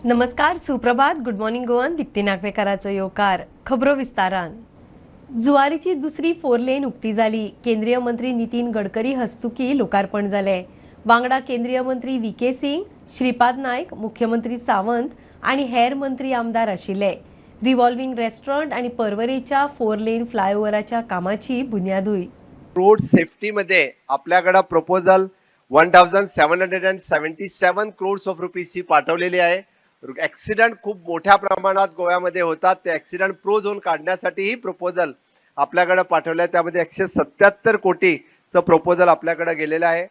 नमस्कार, सुप्रभात, good morning Goan. Deepti नागवेकाराचो येवकार. खबरो विस्तारान. जुवारीची दुसरी 4 लेन उक्ती जाली. केंद्रीय मंत्री नितीन गडकरी हस्तुकी लोकार्पण जालें. वांगडा केंद्रीय मंत्री व्ही के सिंग, श्रीपाद नायक, मुख्यमंत्री सावंत आनी हेर मंत्री आमदार आशिल्ले. रिव्हॉल्विंग रेस्टॉरंट आनी पर्वरेच्या 4 लेन फ्लायओव्हराच्या कामाची बुन्यादूय. रोड सेफ्टीमध्ये आपल्याकडं प्रपोजल 1777 क्रोर्स ऑफ रुपीजची पाठवलेली आहे. ॲक्सिडेंट खूप मोठ्या प्रमाणात गोव्यामध्ये होतात, ते ॲक्सिडेंट प्रो झोन काढण्यासाठीही प्रपोजल आपल्याकडं पाठवलं आहे. त्यामध्ये 177 कोटीचं प्रपोजल आपल्याकडं गेलेलं आहे.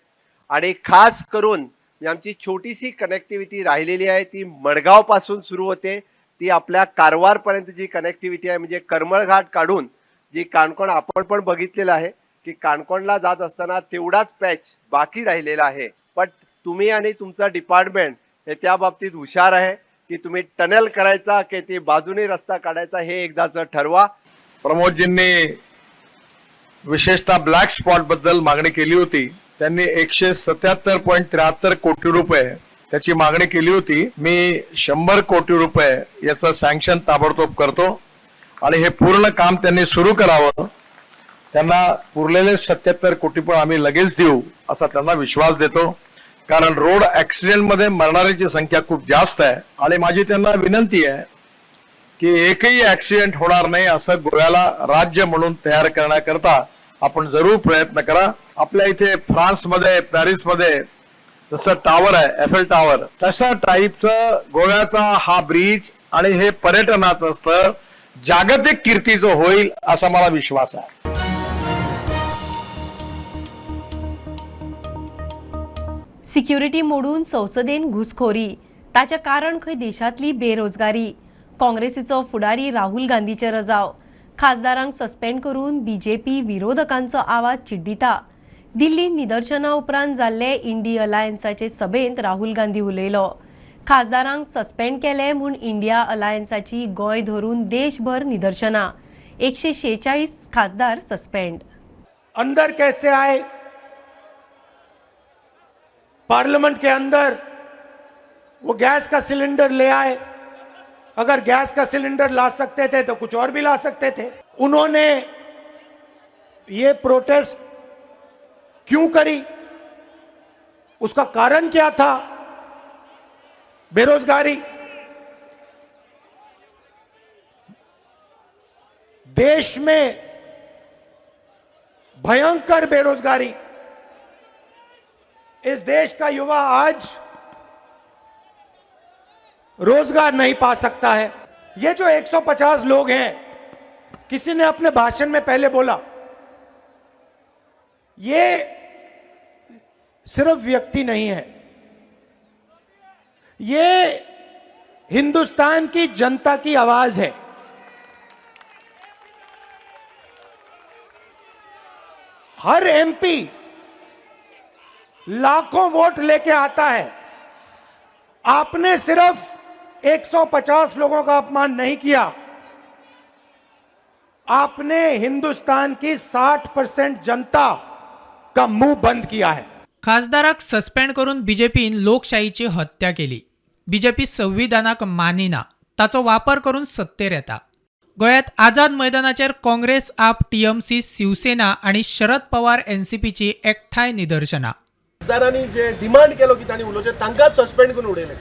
आणि खास करून आमची छोटीशी कनेक्टिव्हिटी राहिलेली आहे, ती मडगावपासून सुरू होते, ती आपल्या कारवारपर्यंत जी कनेक्टिव्हिटी आहे, म्हणजे करमळघाट काढून जी काणकोण आपण पण बघितलेलं आहे की काणकोणला जात असताना तेवढाच पॅच बाकी राहिलेला आहे. पण तुम्ही आणि तुमचं डिपार्टमेंट हे त्या बाबतीत हुशार आहे की तुम्ही टनेल करायचा की ते बाजूने रस्ता काढायचा हे एकदाच ठरवा. प्रमोदजींनी विशेषतः ब्लॅक स्पॉट बद्दल मागणी केली होती. त्यांनी 177.73 कोटी रुपये त्याची मागणी केली होती. मी 100 कोटी रुपये याचं सँक्शन ताबडतोब करतो आणि हे पूर्ण काम त्यांनी सुरू करावं. त्यांना पुरलेले 77 कोटी पण आम्ही लगेच देऊ असा त्यांना विश्वास देतो, कारण रोड ऍक्सिडेंटमध्ये मरणाऱ्यांची संख्या खूप जास्त आहे. आणि माझी त्यांना विनंती आहे की एकही ऍक्सिडेंट होणार नाही असं गोव्याला राज्य म्हणून तयार करण्याकरता आपण जरूर प्रयत्न करा. आपल्या इथे फ्रान्समध्ये, पॅरिसमध्ये जसं टावर आहे, एफेल टावर, तशा टाईपचं गोव्याचा हा ब्रिज आणि हे पर्यटनाचं स्थळ जागतिक कीर्तीचं होईल असा मला विश्वास आहे. सिक्युरिटी मोडून संसदेन घुसखोरी, ताचें कारण खंय देशांतली बेरोजगारी. काँग्रेसीचो फुडारी राहुल गांधीचे रजाव. खासदारांक सस्पेंड करून बीजेपी विरोधकांचो आवाज चिड्डिता. दिल्लींत निदर्शना उपरांत जाल्ले इंडी अलायन्साचे सभेंत राहुल गांधी उलयलो. खासदारांक सस्पेंड केले म्हूण इंडिया अलायन्साची गोंय धरून देशभर निदर्शनां. 146 खासदार सस्पेंड. अंदर कैसे आए? पार्लियामेंट के अंदर वो गैस का सिलेंडर ले आए. अगर गैस का सिलेंडर ला सकते थे तो कुछ और भी ला सकते थे. उन्होंने ये प्रोटेस्ट क्यों करी? उसका कारण क्या था? बेरोजगारी. देश में भयंकर बेरोजगारी. इस देश का युवा आज रोजगार नहीं पा सकता है. ये जो 150 लोग हैं, किसी ने अपने भाषण में पहले बोला, ये सिर्फ व्यक्ति नहीं है, ये हिंदुस्तान की जनता की आवाज है. हर एमपी लाखों वोट लेके आता है. आपने सिर्फ 150 लोगों का अपमान नहीं किया, आपने हिंदुस्तान की 60% जनता का मुंह बंद किया है. खासदाराक सस्पेंड करून बीजेपीन लोकशाहीची हत्या केली. बीजेपी संविधानाक मानिना, ताचो वापर करून सत्तेर येता. गोंयांत आझाद मैदानाचेर काँग्रेस, आप, टीएमसी, शिवसेना आनी शरद पवार एनसीपीची एकठांय निदर्शनां. खासदारांनी जे डिमांड केलो की तांणी उलोवचें, तांकांच सस्पेंड करून उडयलें.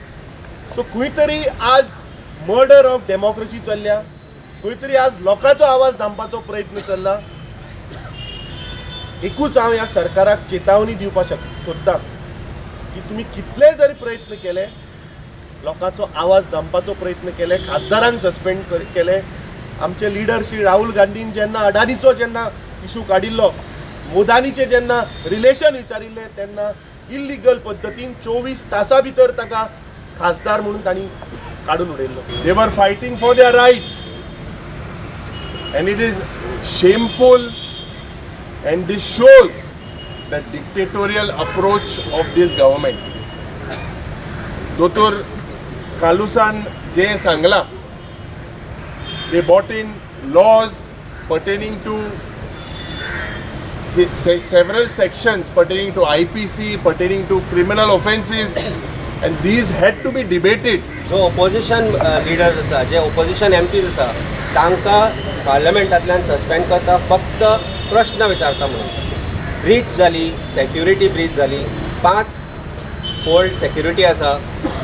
सो खंय तरी आज मर्डर ऑफ डेमोक्रेसी चल्ल्या, खंय तरी आज लोकांचो आवाज दामपाचो प्रयत्न चल्ला. एकूच हांव ह्या सरकाराक चेतावणी दिवपाक सोदतां की तुमी कितलेय जरी प्रयत्न केले, लोकांचो आवाज दामपाचो प्रयत्न केले, खासदारांक सस्पेंड केले, आमचे लिडर श्री राहुल गांधीन जेन्ना अडानीचो जेन्ना इशू काडिल्लो, मोदानीचे जेन्ना रिलेशन विचारिल्लें, तेन्ना इल्लिगल पद्दतीन 24 तासां भितर ताका खासदार म्हणून तांणी काडून उडयल्लो. They were fighting for their rights, and it is shameful, and this shows the dictatorial approach of this government. दोतोर कालुसान जे सांगला, they brought in laws pertaining to several sections pertaining to IPC, pertaining to criminal offences, And these had to be debated. जो opposition leaders आसा, जे opposition MPs आसा, तांकां पार्लमेंटांतल्यान suspend करता फक्त प्रश्न विचारता म्हणून. ब्रीच जाली, सेक्युरिटी ब्रीच जाली, 5 फोल्ड सेक्युरिटी आसा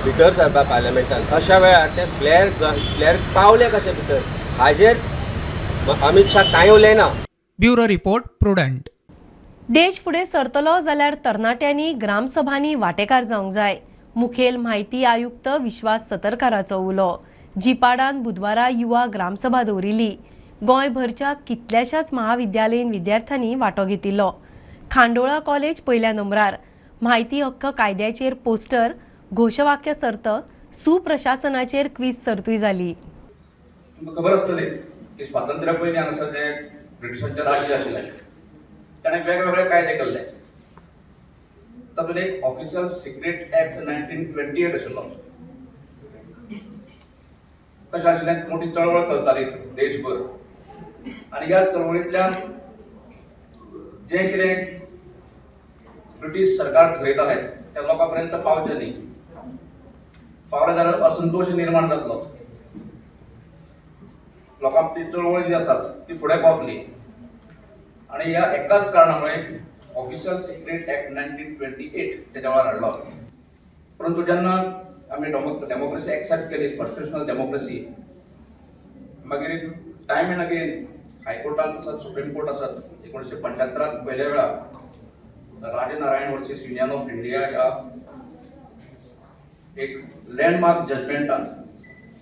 भितर सरपा पार्लमेंटान. अशा वेळार ते फ्लॅर पावले कशे भितर हाजेर अमीत शाह कांय उलयना. Bureau report, Prudent. देश फुडें सरतलो जाल्यार तरणाट्यांनी ग्रामसभांनी वांटेकार जावंक जाय. मुखेल म्हायती आयुक्त विश्वास सतरकाराचो उलो. जिपाडान बुधवारा युवा ग्रामसभा दवरिल्ली. गोंयभरच्या कितल्याशाच महाविद्यालयीन विद्यार्थ्यांनी वांटो घेतिल्लो. खांडोळा कॉलेज पयल्या नंबरार. म्हायती हक्क कायद्याचेर पोस्टर, घोशवाक्य सर्त, सुप्रशासनाचेर क्वीज सर्तूय जाली. तुमकां खबर आसतली की स्वातंत्र्या पयलीं हांगासर जें ब्रिटिशांचें राज्य आशिल्लें ताणें वेगवेगळे कायदे केल्ले. तातूंत एक ऑफिशियल सिक्रेट एक्ट 1928 आशिल्लो. कशें आशिल्लें, मोठी चळवळ चलताली देशभर आनी ह्या चळवळींतल्यान जें कितें ब्रिटीश सरकार ठरयतालें त्या लोकां पर्यंत पावचें न्ही, पावलें जाल्यार असंतोश निर्माण जातलो, लोकांक ती चळवळ जी आसा ती फुडें पावतली. आनी ह्या एकाच कारणा मुळे ऑफिशियल सिक्रेट एक्ट 1928 तेच्या वेळार हाडलो. परंतु जेन्ना आमी डेमोक्रेसी एक्सेप्ट केली, कॉन्स्टिट्युशनल डेमोक्रेसी, मागीर टायम एंड अगेन हायकोर्टांत आसत, सुप्रीम कोर्ट आसत, 1975त पयल्या वेळा Rajnarayan versus union of India ह्या एक लँडमार्क जजमेंटान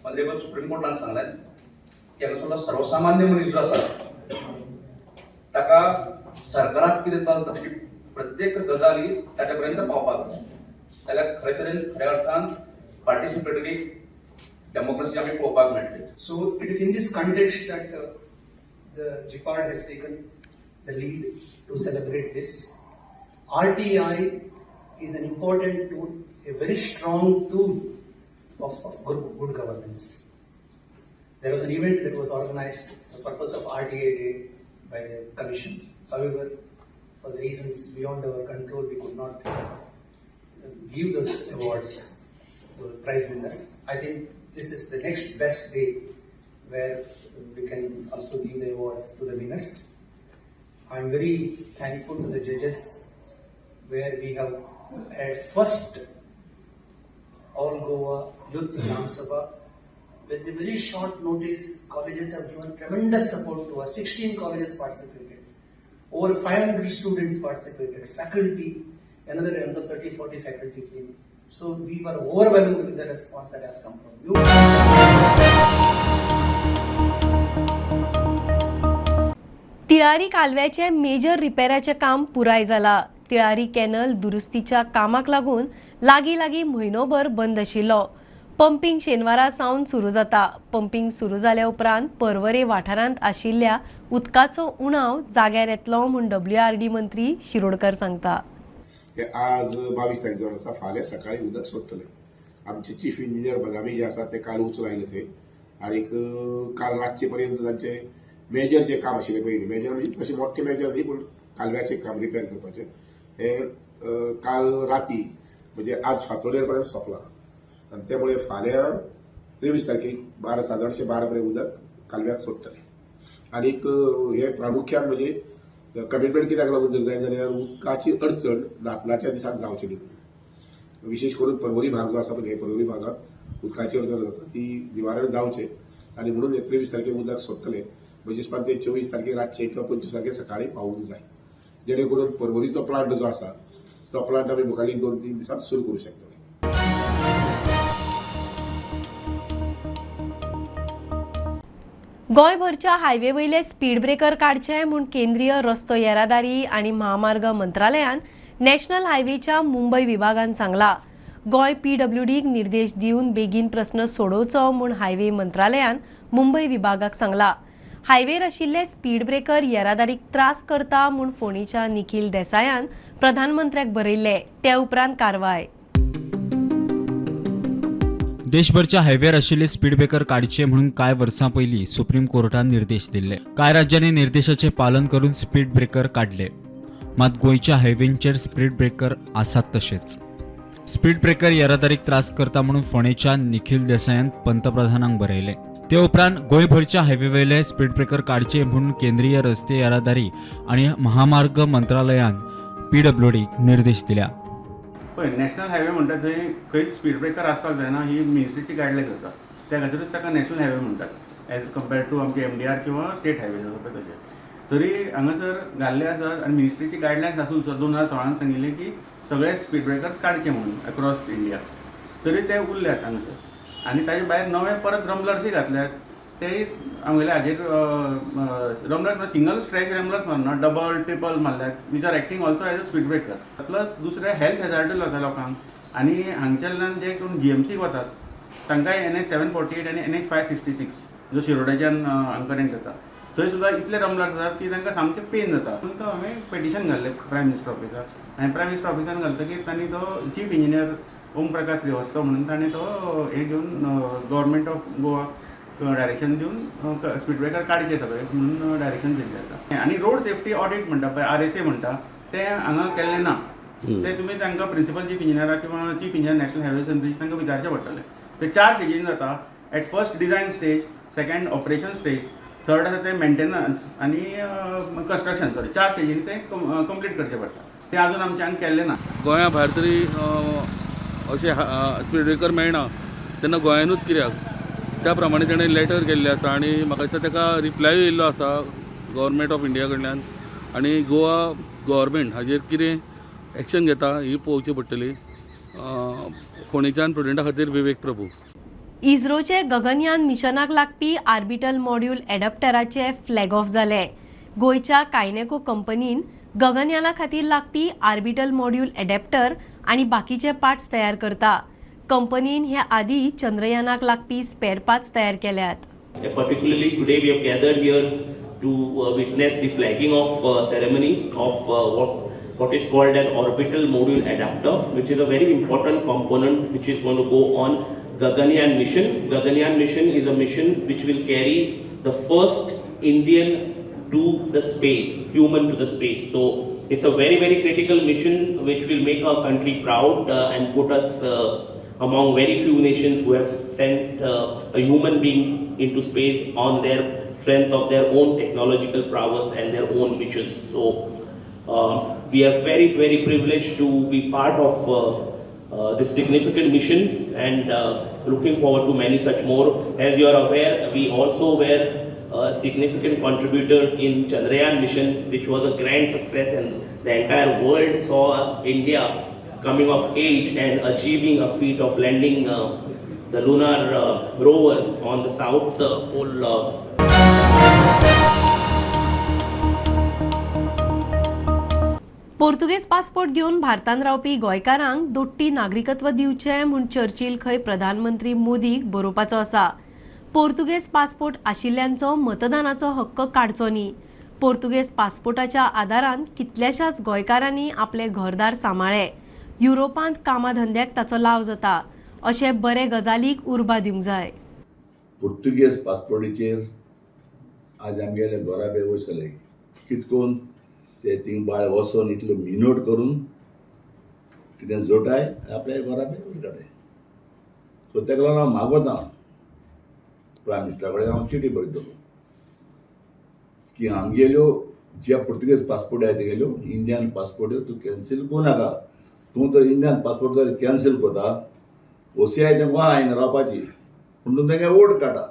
ऑनरेबल सुप्रीम कोर्टान सांगलें की हांगासरलो सर्वसामान्य मनीस जो आसा ताका सरकारात कितें चलता ताची प्रत्येक गजाल ही ताच्या पर्यंत पावपाक जाय. जाल्यार खरे तरेन खऱ्या अर्थान पार्टिसिपेटरी डेमोक्रेसी आमी पळोवपाक मेळटली. So it is in this context that the GPAD has taken the lead to celebrate this. RTI is an important tool, a very strong tool of good governance. There was an event that was organized for the purpose of RTI Day by the Commission. However, for the reasons beyond our control, we could not give those awards to the prize winners. I think this is the next best day where we can also give the awards to the winners. I am very thankful to the judges, where we have had first All Goa Youth Gram Sabha. With the very short notice, colleges have given tremendous support to us. 16 colleges participated. Over 500 students participated. Faculty, another 30, 40 faculty came. So we were overwhelmed with the response that has come from you. Tillari कालव्याचें major रिपेराचें काम पुराय जाला. Tillari canal दुरुस्तीच्या कामाक लागून लागीं लागीं म्हयनोभर बंद आशिल्लो. पंपींग शेनवारा सावन सुरू जाता. पंपींग सुरू जाल्या उपरांत पर्वरे वाठारांत आशिल्ल्या उदकाचो उणाव जाग्यार येतलो म्हूण डब्ल्यूआरडी मंत्री शिरोडकर सांगता. ते आज 22 तारीख जावन आसा. फाल्यां सकाळी उदक सोडटले. आमचे चीफ इंजिनियर बदामी जे आसा ते काल वचून आयले थंय आनीक काल रातचे पर्यंत तांचे मेजर जे काम आशिल्लें पयलीं, मेजर म्हणजे तशें मोठें मेजर न्ही, पूण कालव्याचें काम रिपेर करपाचें, हें काल राती म्हणजे आज फांतोडेर पर्यंत सोंपलां आनी त्यामुळे फाल्यां 23 तारखेक 12, सादारणशें 12 पर्यंत उदक कालव्याक सोडटले. आनीक हे प्रामुख्यान म्हणजे कमिटमेंट कित्याक लागून जर जाय जाल्यार उदकाची अडचण नातलाच्या दिसाक जावची न्ही म्हणून. विशेष करून पर्वरी भाग जो आसा पळय, पर्वरी भागात उदकाची अडचण जाता ती निवारण जावचें आनी म्हणून हे 23 तारखेक उदक सोडटले. म्हणजे ते 24 तारखेक रातचे किंवा 25 तारखेक सकाळी पावूंक जाय, जेणे करून पर्वरीचो प्लांट जो आसा तो प्लांट आमी मुखार 2-3 दिसांत सुरू करूं शकतले. गोंयभरच्या हायवे वयले स्पीड ब्रेकर काडचे म्हूण केंद्रीय रस्तो येरादारी आनी म्हामार्ग मंत्रालयान नॅशनल हायवेच्या मुंबय विभागान सांगला. गोंय पीडब्ल्यूडीक निर्देश दिवन बेगीन प्रस्न सोडोवचो म्हूण हायवे मंत्रालयान मुंबय विभागाक सांगला. हायवेर आशिल्ले स्पीड ब्रेकर येरादारीक त्रास करता म्हूण फोंडेंच्या निखील देसायान प्रधानमंत्र्याक बरयल्ले. ते उपरांत कारवाय. देशभरच्या हायवेर आशिल्ले स्पीड ब्रेकर काडचे म्हणून कांय वर्सां पयलीं सुप्रीम कोर्टान निर्देश दिल्ले. कांय राज्यांनी निर्देशाचे पालन करून स्पीड ब्रेकर काडले, मात गोंयच्या हायवेंचेर स्पीड ब्रेकर आसात तशेच. स्पीड ब्रेकर येरादारीक त्रास करता म्हणून फोंडेच्या निखील देसायान पंतप्रधानांक बरयलें. ते उपरांत गोंयभरच्या हायवेवेले स्पीड ब्रेकर काडचे म्हूण केंद्रीय रस्ते येरादारी आनी महामार्ग मंत्रालयान पीडब्ल्यूडीक निर्देश दिल्या. पळय, नॅशनल हायवे म्हणटा थंय खंयच स्पीड ब्रेकर आसपाक जायना, ही मिनिस्ट्रीची गायडलायन्स आसा. त्या खातीरूच ताका नॅशनल हायवे म्हणटात एज कम्पेर्ड टू आमचे एमडीआर किंवा स्टेट हायवे आसा पळय तशें. तरी हांगासर घाल्ले आसात आनी मिनिस्ट्रीची गायडलायन्स आसून सुद्दां 2016 सांगिल्लें की सगळे स्पीड ब्रेकर्स काडचे म्हणून अक्रॉस इंडिया, तरी ते उरल्यात हांगासर. आनी ताजे भायर नवे परत रम्बलर्सूय घातल्यात, तेय आमगेले हाजेर रम्बलर्स म्हळ्यार सिंगल स्ट्रेच रम्बलर्स मारना, डबल ट्रिपल मारल्यात, which are acting also as a speed breaker. Plus दुसरें हेल्थ हेजार्डूय जाता लोकांक. आनी हांगच्यान जे कोण जीएमसीक वतात तांकांय NH 748 आनी NH 566 जो शिरोड्याच्यान हांगा कनेक्ट जाता थंय सुद्दां इतले रम्बलर्स आसात की तांकां सामकें पेन जाता. पूण तो हांवें पेटिशन घाल्लें प्रायम मिनिस्टर ऑफिसाक आनी प्रायम मिनिस्टर ऑफिसान घालतकीर तांणी तो चीफ इंजिनियर ओम प्रकाश श्रीवास्तव म्हणून ताणें तो हें घेवन गव्हर्मेंट ऑफ गोवा डायरेक्शन दिवन स्पीड ब्रेकर काडचे सगळे म्हणून डायरेक्शन दिल्लें आसा. आनी रोड सेफ्टी ऑडीट म्हणटा पळय, RSA म्हणटा, तें हांगा केल्लें ना. तें तुमी तांकां प्रिंसिपल चीफ इंजिनियराक किंवा chief engineer national highways and bridge तांकां विचारचें पडटलें. ते 4 स्टेजीन जाता. At first design stage, second operation stage, third आसा तें मेंटेनन्स आनी कंस्ट्रक्शन. सॉरी, 4 स्टेजीन तें कंप्लीट करचें पडटा. तें आजून आमच्या हांगा केल्लें ना. गोंया भायर तरी अशें स्पीड ब्रेकर मेळना तेन्ना गोंयानूच कित्याक, त्या प्रमाणे तेणें लेटर केल्लें आसा आनी म्हाका दिसता ताका रिप्लायूय येयल्लो आसा गव्हर्मेंट ऑफ इंडिया कडल्यान. आनी गोवा गव्हर्मेंट हाजेर कितें एक्शन घेता ही पळोवची पडटली. फोंडेच्यान प्रुडंटा खातीर विवेक प्रभू. इस्रोचे गगनयान मिशनाक लागपी आर्बिटल मॉड्यूल एडप्टराचे फ्लॅग ऑफ जाले. गोंयच्या कायनेको कंपनीन गगनयाना खातीर लागपी आर्बिटल मॉड्यूल एडॅप्टर आनी बाकीचे पार्ट्स तयार करता. कंपनीन हे आदी चंद्रयानाक लागपी स्पेअर पार्ट्स तयार केल्यात. Particularly today we have gathered here to witness the flagging off ceremony of what is called an orbital module adapter, which is a very important component which is going to go on Gaganyaan mission. Gaganyaan mission is a mission which will carry the first Indian to the space, human to the space. So it's a very, very critical mission which will make our country proud and put us among very few nations who have sent a human being into space on their strength of their own technological prowess and their own missions. So we are very, very privileged to be part of this significant mission and looking forward to many such more. As you are aware, we also were a significant contributor in Chandrayaan mission, which was a grand success, and the entire world saw India coming of age and achieving a feat of landing the lunar rover on the South Pole. Portuguese passport घेवन भारतांत रावपी गोंयकारांक दोट्टी नागरिकत्व दिवचें म्हूण Churchill खंय प्रधानमंत्री मोदीक बरोवपाचो आसा. पोर्तुगेज पासपोर्ट आशिल्ल्यांचो मतदानाचो हक्क काडचो न्ही. पोर्तुगेज पासपोर्टाच्या आदारान कितल्याशाच गोंयकारांनी आपले घरदार सांबाळ्ळे. युरोपांत कामाधंद्याक ताचो लाव जाता. अशे बरे गजालीक उर्बा दिवंक जाय. पोर्तुगेज पासपोर्टीचेर आज आमगेले घोराबे वयसले कितकोन ते थिंग बाळ वचोन इतलो मिनोट करून कितें जोटाय आपल्या घोराबे वयर काडाय. सो तेका लागून हांव मागोता प्रायम मिनिस्टरा कडेन हांव चिटी बरयतलो की आमगेल्यो जे पोर्तुगेज पासपोर्ट आहाय तेगेल्यो इंडियन पासपोर्ट तूं कॅन्सील करूं नाका. तूं तर इंडियन पासपोर्ट जर कॅन्सील करता ओसीआय तें गोंया आयन रावपाची, पूण तूं तेंगे वोट काडटा.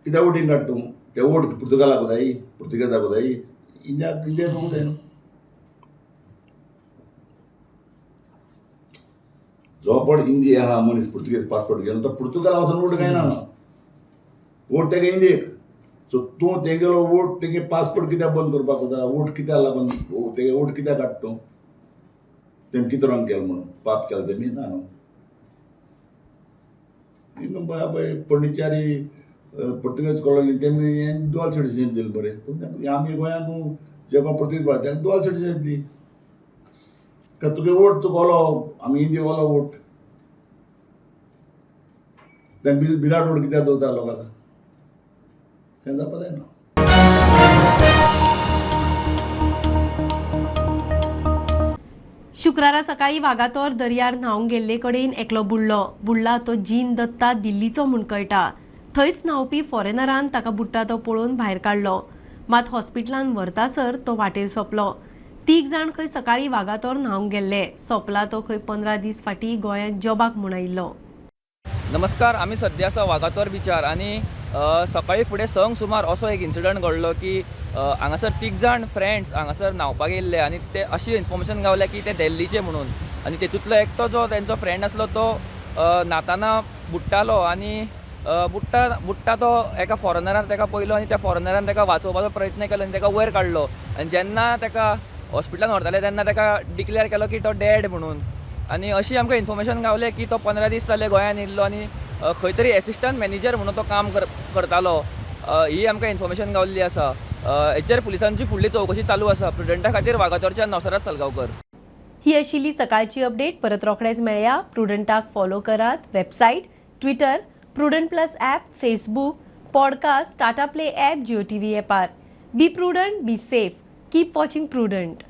कित्याक वोटींग काडटा तूं? ते वोट पुर्तुगालाक जाय, पुर्तुगेजाक जाय, इंडियाक इंडिया करूंक जाय न्हू. जो पण इंडिया आहा मनीस पुर्तुगेज पासपोर्ट घेवन तो पुर्तुगाला वचून वोट घायना, वोट तेगे इंडियेक. सो तूं तेगेलो वोट तेगे पासपोर्ट कित्याक बंद करपाक वता? वोट कित्याक लागून तेगे वोट कित्याक काडटा तूं? तेमी कितें रॉंग केलें म्हणून पाप केलें तेमी? ना न्हू. पळय पोंडिचेरी पुर्तुगेज कॉलनी तेमी दुवाल सिटीजन दिलें बरें. आमगे गोंयांत जे कोण पुर्तुगेज तांकां दुवाल सिटीजन दी. का तुगे वोट तुका ओलो आमी इंडिया ओलो वोट तें बिराड वोट कित्याक दवरता लोक आतां? तें जावपा जायना. शुक्रारा सकाळी वागातोर दर्यार न्हावंक गेल्ले कडेन एकलो बुडलो. बुडला तो जीन दत्ता दिल्लीचो म्हूण कळटा. थंयच न्हांवपी फॉरेनरान ताका बुडटा तो पळोवन भायर काडलो. मात हॉस्पिटलान व्हरतासर तो वाटेर सोंपलो. 3 जाण खंय सकाळी वागातोर न्हावंक गेल्ले. सोंपला तो खंय 15 दीस फाटीं गोंयांत जॉबाक म्हूण आयिल्लो. नमस्कार, आमी सद्या आसा वागातोर बिचार आनी सकाळी फुडें 6 सुमार असो एक इन्सिडंट घडलो की हांगासर 3 जाण फ्रेंड्स हांगासर न्हांवपाक येयल्ले आनी ते अशी इन्फॉर्मेशन गावल्या की ते दिल्लीचे म्हणून आनी तेतूंतलो एकटो जो तेंचो फ्रेंड आसलो तो न्हाताना बुडटालो आनी बुडटा तो एका फॉरेनरान ताका पळयलो आनी त्या फॉरेनरान ताका वाचोवपाचो प्रयत्न केलो आनी ताका वयर काडलो आनी जेन्ना ताका हॉस्पिटलान व्हरताले तेन्ना ताका डिक्लेअर केलो की तो डेड म्हणून. आनी अशी आमकां इन्फॉर्मेशन गावलें की तो 15 दीस जाले गोंयांत येयल्लो आनी खंय तरी एसिस्टंट मॅनेजर म्हणून तो काम करतालो ही आमकां इन्फॉर्मेशन गावल्ली आसा. हेचेर पुलिसांची फुडली चवकशी चालू आसा. प्रुडंटा खातीर वागातोरच्या नवसराज सलगांवकर. ही आशिल्ली सकाळची अपडेट. परत रोखडेच मेळया. प्रुडंटाक फॉलो करात. Website, Twitter, Prudent plus app, Facebook, podcast, Tata Play app, Jio TV ॲपार. Be prudent, be safe, keep watching Prudent.